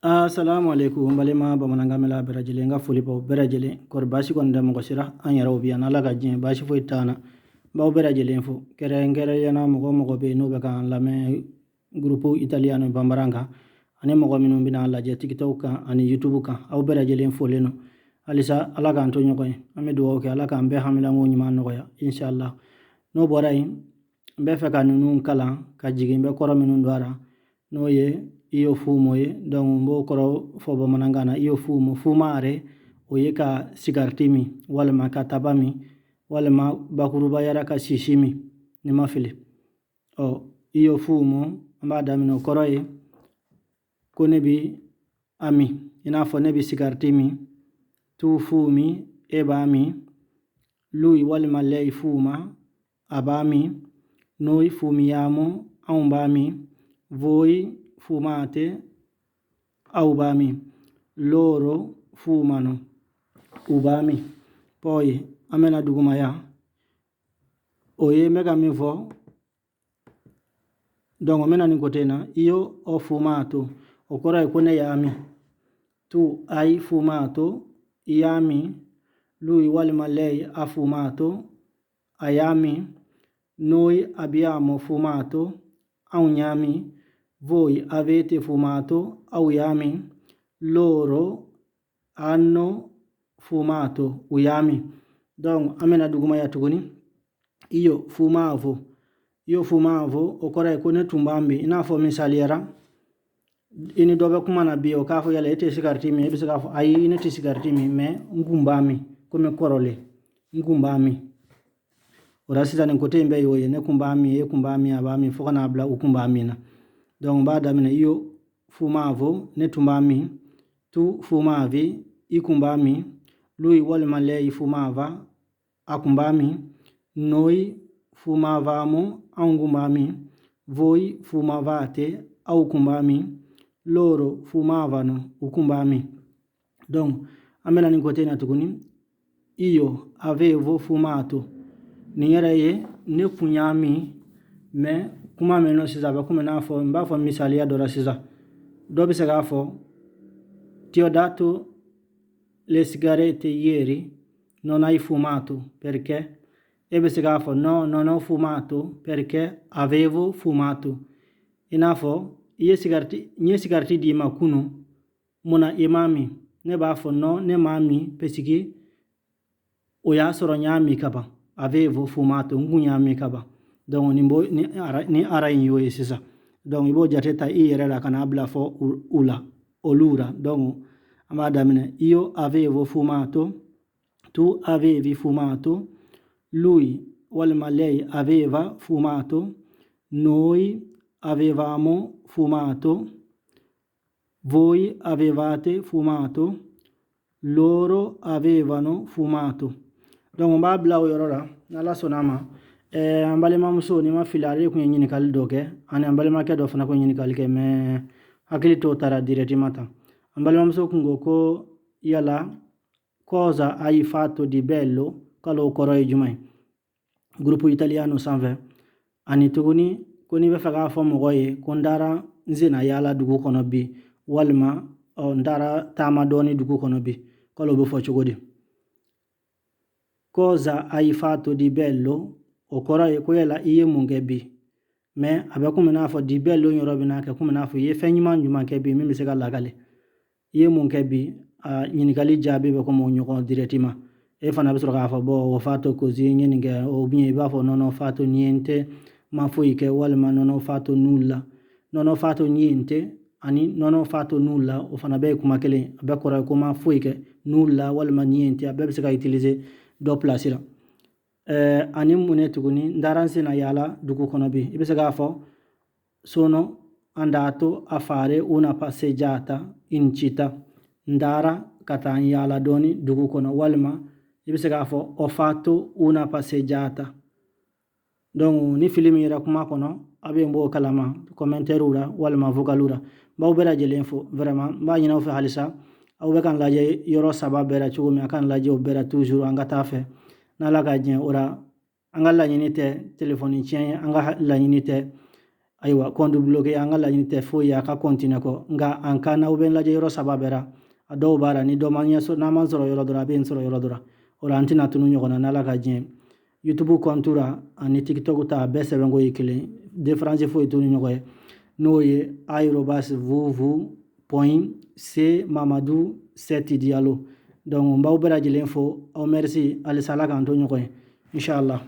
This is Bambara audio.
Assalamu alaikum, n balima bamanankan mɛnla bɛɛ lajɛlen, n ka foli b'aw bɛɛ lajɛlen. Kɔri baasi kɔni tɛ mɔgɔ si ra? An yɛrɛw bi yan, n'Ala ka diɲɛ, baasi foyi t'an na. N b'aw bɛɛ lajɛlen fo, kɛrɛnkɛrɛnnenya mɔgɔ o mɔgɔ bɛ yen n'o bɛ k'an lamɛn groupe Italiano Bambara kan, ani mɔgɔ minnu bɛna lajɛ TikTok kan ani YouTube kan, aw bɛɛ lajɛlen folen don. Halisa Ala k'an to ɲɔgɔn ye. An bɛ dugawu kɛ, Ala k'an bɛɛ hamilanko ɲuman nɔgɔya, inshallah. N'o bɔra yen, n bɛ fɛ ka ninnu kalan ka jigin. N bɛ kɔrɔ minnu don a la, n'o ye io fumo ye. Donc n b'o kɔrɔ fɔ bamanankan na. Io fumo, fumare, o ye ka sigariti min walima ka taba min, walima bakurubayara ka sisi min, ni ma fili. Ɔ, io fumo, an b'a daminɛ, o kɔrɔ ye ko ne bi a min, i n'a fɔ ne bi sigariti min. Tu fumi, e b'a min. Lui walima lei fuma, a b'a min. Noi fumiamo, anw b'a min. Voi fumate, aw b'a min. Loro fumano, u b'a min. Poi an bɛna duguma yan, o ye n bɛ ka min fɔ. Donc n bɛna nin côté na. Io ho fumato, o kɔrɔ ye ko ne y'a min. Tu hai fumato, i y'a min. Lui walima lei ha fumato, a y'a min. Noi abbiamo fumato, anw y'a min. Voi avete fumato, aw y'a min. Loro hanno fumato, u y'a min. Donc an bɛna duguma yan tuguni. Io fumavo, io fumavo, o kɔrɔ ye ko ne tun b'a min. I n'a fɔ misaliyara, i ni dɔ bɛ kuma na bi, o k'a fɔ: yala e tɛ sigariti min? E bɛ se k'a fɔ: ayi, ne tɛ sigariti min, mais n kun b'a min komi kɔrɔlen, n kun b'a min. O la sisan, nin côté in bɛɛ y'o ye: ne kun b'a min, e kun b'a min, a b'a min, fo ka n'a bila u kun b'a min na. Donc n b'a daminɛ. Io fumavo, ne tun b'a min. Tu fumavi, i kun b'a min. Lui walima lei fumava, a kun b'a min. Noi fumavamo, anw kun b'a min. Voi fumavate, aw kun b'a min. Loro fumavano, u kun b'a min. Donc an bɛna nin côté na tuguni. Io avevo fumato, nin yɛrɛ ye ne kun y'a min. Mais kuma min nɔ sisan, a bɛ komi n'a fɔ n b'a fɔ misaliya dɔ la sisan, dɔ bɛ se k'a fɔ: ti ho dato le sigarette ieri, non hai fumato, perché? E bɛ se k'a fɔ: no, non ho fumato perché avevo fumato. I n'a fɔ i ye sigariti, n ye sigariti d'i ma kunu, mun na i m'a min? Ne b'a fɔ: non, ne m'a min parce que o y'a sɔrɔ n y'a min ka ban. Avevo fumato, n kun y'a min ka ban. Donc nin bo ni ara, ni ara in y'o ye sisan. Donc i b'o jate ta i yɛrɛ la ka n'a bila fɔ u la, olu la. Donc an b'a daminɛ. Io avevo fumato, tu avevi fumato, lui walima lei aveva fumato, noi avevamo fumato, voi avevate fumato, loro avevano fumato. Donc n b'a bila o yɔrɔ la, n'Ala sɔnna a ma. An balimamuso, ni ma fili, ale kun ye ɲininkali dɔ kɛ, ani an balimakɛ dɔ fana kun ye ɲininkali kɛ, mais hakili t'o taara directement tan. An balimamuso kun ko ko yala cosa hai fatto di bello, k'ale o kɔrɔ ye jumɛn ye groupe Italiano sanfɛ? Ani tuguni ko n'i bɛ fɛ k'a fɔ mɔgɔ ye ko n taara n senna yaala dugu kɔnɔ bi, walima n taara taama dɔɔni dugu kɔnɔ bi, k'ale o bɛ fɔ cogo di? Cosa hai fatto di bello, o kɔrɔ ye ko yala i ye mun kɛ bi? Mais a bɛ komi n'a fɔ di bello yɔrɔ bɛ n'a kɛ komi n'a fɔ i ye fɛn ɲuman jumɛn kɛ bi min bɛ se ka lakale. I ye mun kɛ bi? A ɲininkali jaabi bɛ komi o ɲɔgɔn directement. E fana bɛ sɔrɔ k'a fɔ: bon, ho fatto così, n ye nin kɛ. Ou bien i b'a fɔ: non ho fatto niente, ma foyi kɛ, walima non ho fatto nulla. Non ho fatto niente ani non ho fatto nulla, o fana bɛɛ ye kuma kelen, a bɛɛ kɔrɔ ye ko ma foyi kɛ. Nulla walima niente, a bɛɛ bɛ se ka utiliser dɔ place la. Ani mun ne tuguni? N taara n senna yaala dugu kɔnɔ bi, i bɛ se k'a fɔ: sono andato a fare una passeggiata in città, n taara ka taa n yaala dɔɔni dugu kɔnɔ, walima i bɛ se k'a fɔ: ho fatto una passeggiata. Donc ni fili min yɛrɛ kuma kɔnɔ, a bɛ n b'o kalama commentaire la walima vocal la. N b'aw bɛɛ lajɛlen fo vraiment. N b'a ɲini aw fɛ halisa, aw bɛ k'an lajɛ yɔrɔ saba bɛɛ la cogo min, a k'an lajɛ o bɛɛ la toujours. An ka taa fɛ n'Ala ka diɲɛ. O la, an ka laɲini tɛ telefɔni tiɲɛ ye, an ka laɲini tɛ. Ayiwa, compte bloqué, an ka laɲini tɛ foyi ye a ka continuer kɔ. Nka an ka n'aw bɛ n lajɛ yɔrɔ saba bɛɛ ra, a dɔw b'a la, ni dɔ ma ɲɛ, n'a ma sɔrɔ yɔrɔ dɔ la, a bɛ n sɔrɔ yɔrɔ dɔ la. O la, an tɛna tunu ɲɔgɔn na n'Ala ka diɲɛ. YouTube compte ra ani TikTok ta, a bɛɛ sɛbɛnko ye kelen, différence foyi t'u ni ɲɔgɔn ye. N'o ye @vv.c Mamadu 7 Diallo. Donc n b'aw bɛɛ lajɛlen fo, aw merci. Halisa, Ala k'an to ɲɔgɔn ye, inshallah.